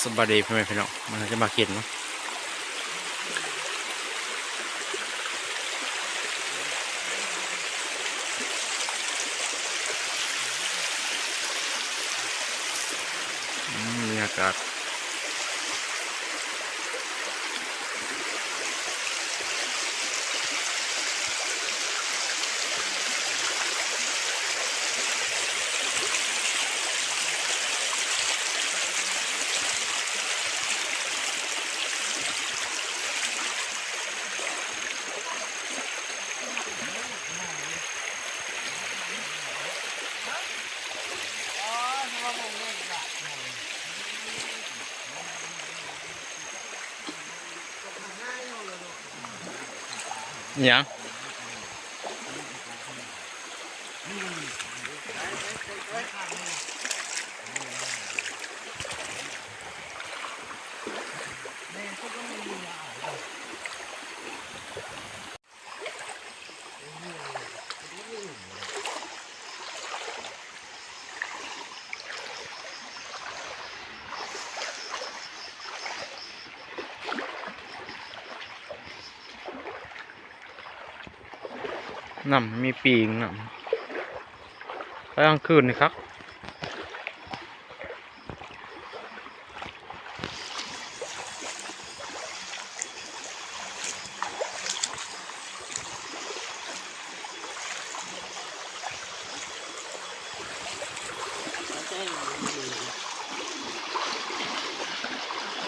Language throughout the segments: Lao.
ສະບາຍດີພໍ່ແມ່ພີ່ນ້ອງ ມື້ນີ້ເຮົາຈະມາກິນເນາະ ອືມ ບັນຍາກາດ. ອີຫຍັງ? ນ້ຳມີປີງ ນ້ຳ ໄປກາງຄືນນີ້ຄັກ.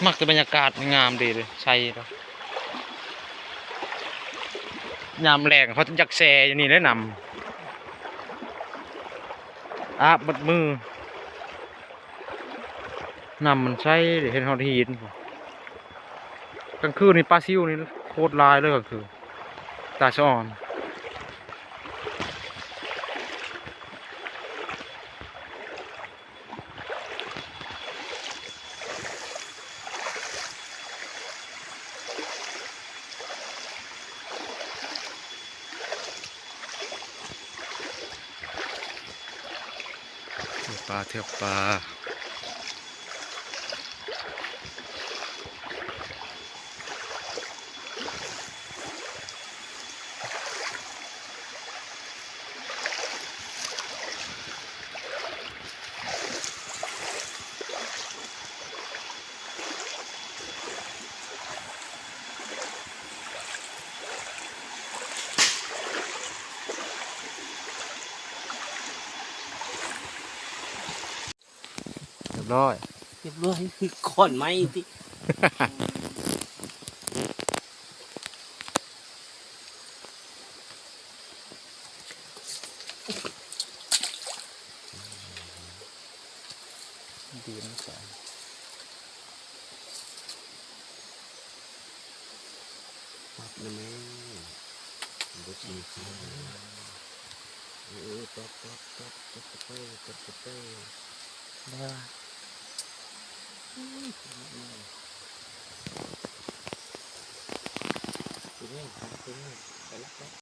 ມັກແຕ່ບັນຍາກາດ ງາມດີເດ້ ໃສເດ້. ຍາມແລ້ງເຮົາຢາກແຊ່ຢູ່ນີ້ແຫຼະ ນ້ຳອາບໝົດມື. ນ້ຳມັນໃສ ເຫັນຮອດຫີນ. ກາງຄືນນີ້ປາຊິວນີ້ໂຄດຫຼາຍເລີຍ ກາງຄືນ ຕາສະອອນ. ເທື່ອປາ ເທື່ອປາ. ຮຽບຮ້ອຍ ຮຽບຮ້ອຍ ຄ້ອນໄມ້ຕິ. ດີນະ ປັບນະແມ່ ບໍ່ຊິ ເອີ ປັບ ປັບ ປັບ ປັບກະໄປ ປັບກະໄປ ແລ້ວ ອືມ ໄປແລ້ວ ໄປແລ້ວ ໄປແລ້ວ.